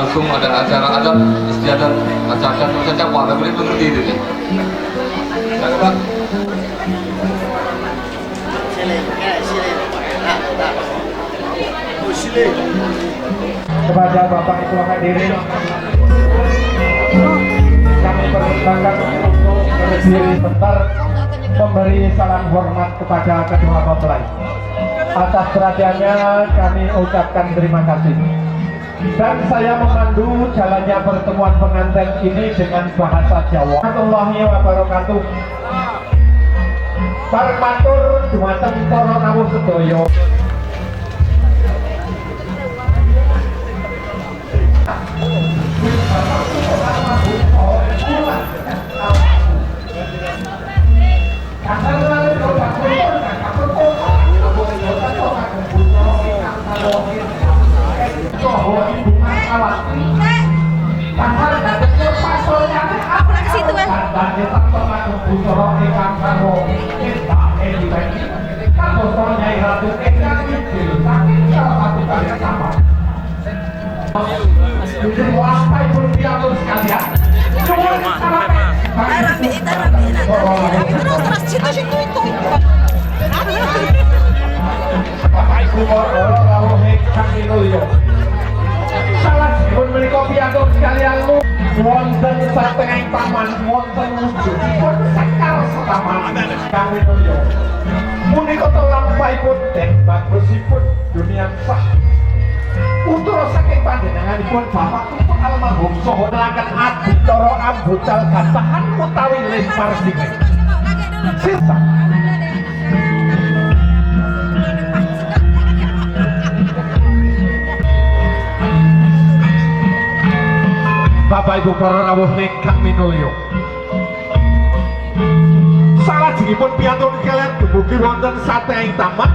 Berlangsung ada acara adat istiadat acara saja wah tapi itu ngerti itu. Pak. Kepada Bapak Ibu hadirin, kami persilakan untuk berdiri sebentar memberi salam hormat kepada kedua mempelai. Atas perhatiannya kami ucapkan terima kasih. Dan saya memandu jalannya pertemuan pengantin ini dengan bahasa Jawa. Warahmatullahi wabarakatuh. Bareng matur dumateng para rawuh sedaya. Ke situ kan. Terus terus situ situ itu. Bapak Ibu para rawuh ingkang minulya. Salajengipun menika piyantun sekalian wonten satengahing taman wonten wujudipun sekar setaman kang minulya. Punika lampahipun den bagusipun dunia sah. Putra saking panjenenganipun Bapak Tutut almarhum saha nelaken adicara ambucal gantahan utawi lempar singit. Sisa. Bapak Ibu para rawuh ingkang minulya. Salajengipun piyantun kalian dumugi wonten satengahing taman.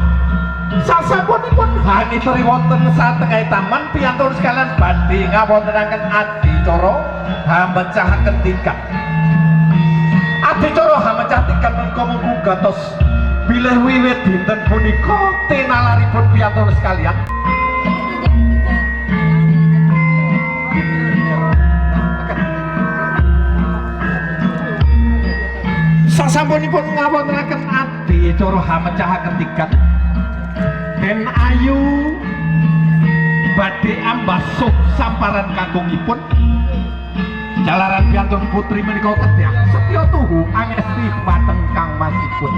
Sasampunipun haniteri wonten satengahing taman piyantun sekalian badhe ngawontenaken adicara hamecahaken tingkah. Adicara hamecah tingkah menika mung gantos bilih wiwit dinten punika tinalaripun piyantun sekalian. Sasampunipun ngawontenaken adicara hamecahaken tikat Den Ayu badhe ambasuh samparan kakungipun jalaran piyantun putri menika kedah setya tuhu angesti mateng kangmasipun.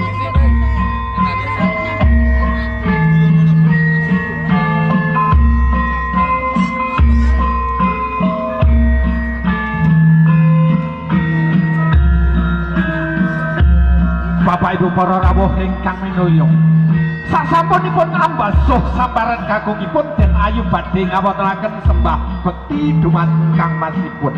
Bapak Ibu para rawuh ingkang minulya. Sasampunipun ambasuh samparan kakungipun Den Ayu badhe ngawontenaken sembah bekti dumateng kangmasipun.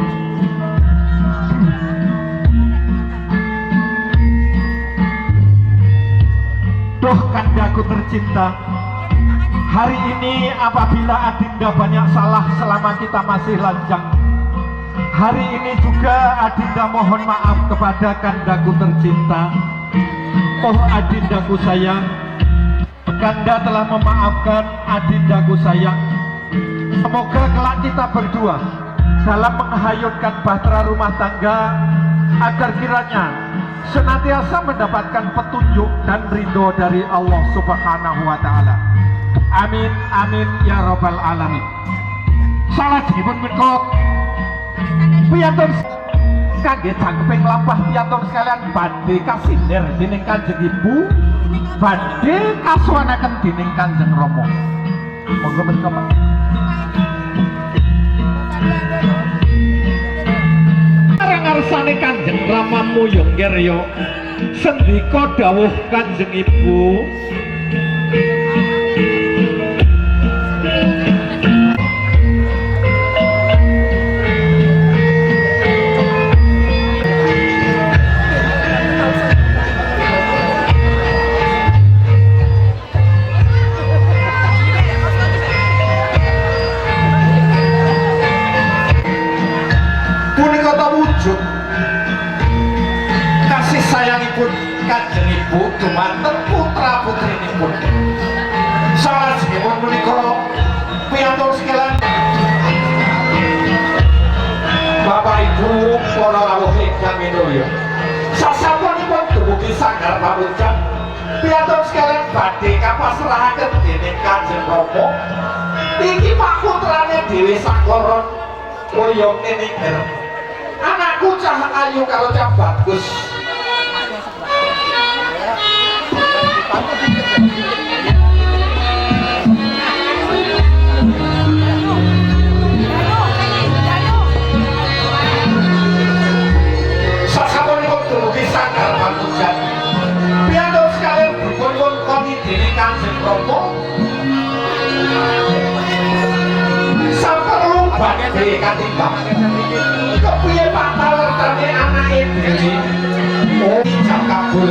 Duh kandaku tercinta, hari ini apabila adinda banyak salah selama kita masih lajang, hari ini juga adinda mohon maaf kepada kandaku tercinta. Oh adindaku sayang, kanda telah memaafkan adindaku sayang. Semoga kelak kita berdua dalam menghayutkan bahtera rumah tangga agar kiranya senantiasa mendapatkan petunjuk dan ridho dari Allah Subhanahu wa Ta'ala. Amin amin ya robbal alamin. Salajengipun menika piyantun kangge jangkeping lampah piyantun sekalian badhe kasinder dening Kanjeng Ibu, badhe kasuwanaken dening Kanjeng Rama. Monggo menika Pak. Marang ngarsane Kanjeng Rama muyung kirya sendika dawuh Kanjeng Ibu. Punika ta wujud kasih sayangipun Kanjeng Ibu dumateng putra putrinipun. Salajengipun menika piyantun sekalian Para rawuh ingkang minulya, sasampunipun dumugi sanggar pamuncan, piyantun sekalian badhe kapasrahaken dening Kanjeng Rama. Iki pak putrane dhewe sakloron kaya ngene ger. Anakku cah ayu karo cah bagus. Sasampunipun dumugi sanggar pamuncan, piyantun sekalian dipun koni dening Kanjeng Rama. Saperlu badhe katimbang. Kepiye Pak talertane anake dhewe? Oh, ijab kabul.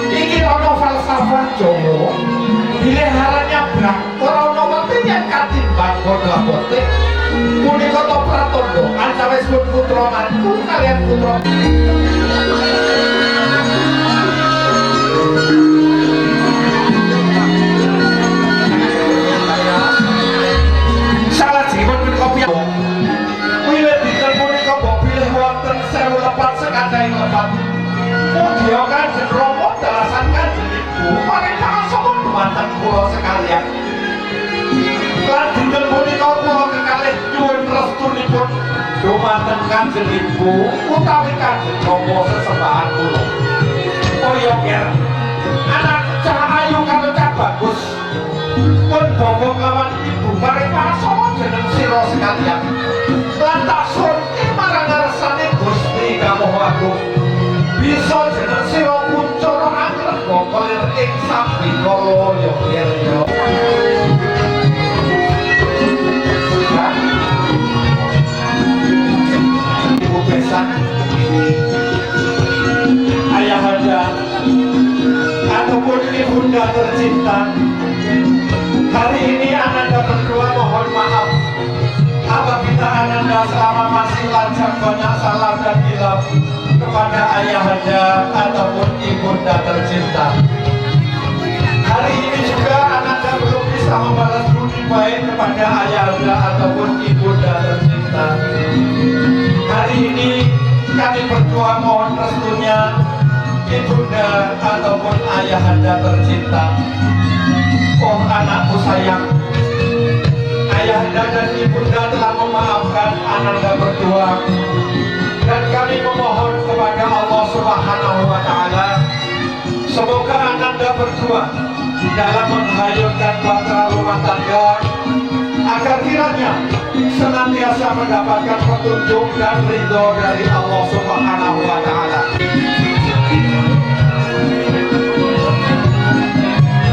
Iki ana falsafah Jawa. Bilih aran nyabrang ora ana wedi yen katimbang bondo abote. Punika to pratandha antawisipun putra mantu kaliyan putra. Salajengipun punika piyambak wiwit dinten punika mbok bilih wonten 1000 lepat sekadhaing lepat. Mugia Kanjeng Rama dalasan Kanjeng Ibu paring pangasoman dumateng kula sekalian. Lan dinten punika kula kekalih nyuwun restunipun dumateng Kanjeng Ibu utawi Kanjeng Rama sesembahan kula. Oh ya ger, anak cah ayu karo cah bagus pun bobong lawan ibu paring pangasoman jeneng sira sekalian. Lan tak suwunke marang ngarsane Gusti Kang Maha Agung. Bisa jeneng sira kuncara anggrega kelir ing sambikala ya ger ya. Ibu besan, ayahanda ataupun ibunda tercinta, hari ini ananda berdua mohon maaf apabila ananda selama masih lajang banyak salah dan hilaf kepada ayahanda ataupun ibunda tercinta. Hari ini juga ananda belum bisa membalas budi baik kepada ayahanda ataupun ibunda tercinta. Hari ini kami berdua mohon restunya ibunda ataupun ayahanda tercinta. Oh anakku sayang, ayahanda dan ibunda telah memaafkan ananda berdua, dan kami memohon kepada Allah Subhanahu wa Ta'ala, semoga ananda berdua dalam menghayutkan bahtera rumah tangga agar kiranya senantiasa mendapatkan petunjuk dan ridho dari Allah Subhanahu wa Ta'ala.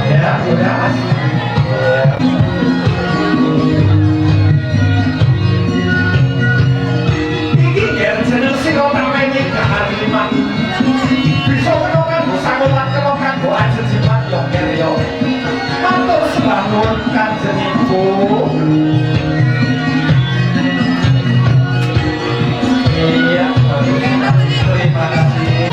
Ya, udah Mas. Iki ger jeneng sira tak wenehi dahar lima. Bisa kena kanggo sangu lan kena kanggo ajen jimat ya ger ya. Matur sembah nuwun Kanjeng Ibu. Iya, terima kasih.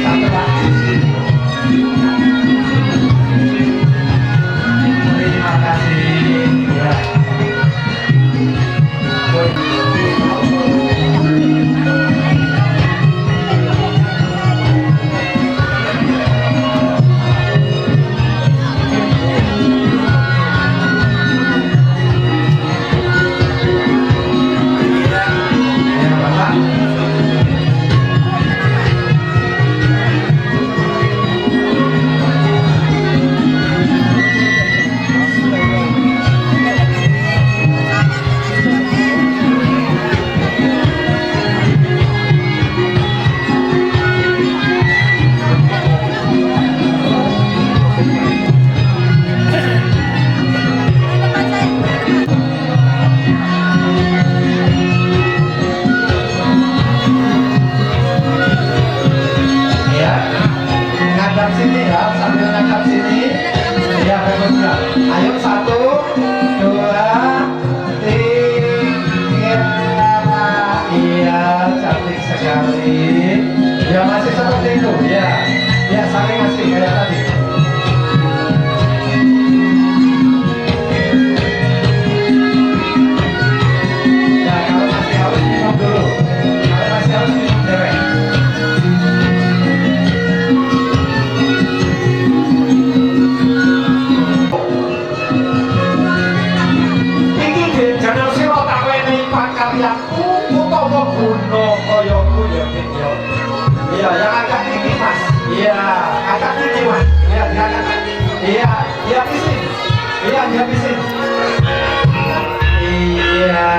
Satu lagi. Terima kasih. Ya. Ya, Bapak. Ya, ngadap sini ya, sambil ngadap sini. Ya, bagus ya. Ayo 1, 2, 3. Iya, cantik sekali. Ya, masih seperti itu. Ya, ya. diangkat. Iya, dihabisin. Iya, dihabisin. Iya.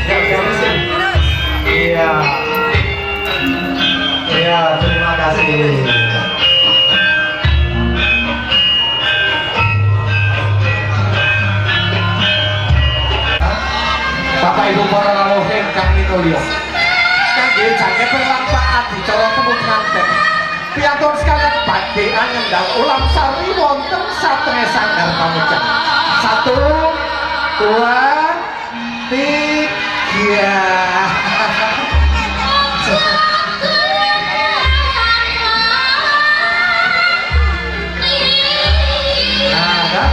Ya, dihabisin. Terus. Iya. Iya, terima kasih. Bapak Ibu para rawuh ingkang minulya. Kangge jangkeping lampah adicara temu nganten. Piyantun sekalian badhe angendal ulam sari wonten satengah sanggar pamujan. 1, 2, 3. Nah, kan?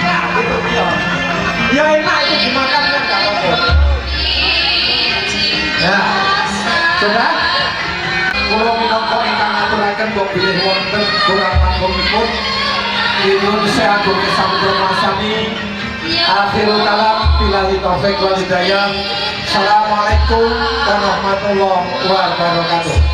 Nah, gitu dia. Ya enak itu dimakan kan nggak apa-apa. Ya, sudah. Kula minangka ingkang ngaturaken mbok bilih wonten kurang langkungipun nyuwun sagung samudra masani. Akhirul kalam billahi taufik wal hidayah. Assalamualaikum warahmatullahi wabarakatuh.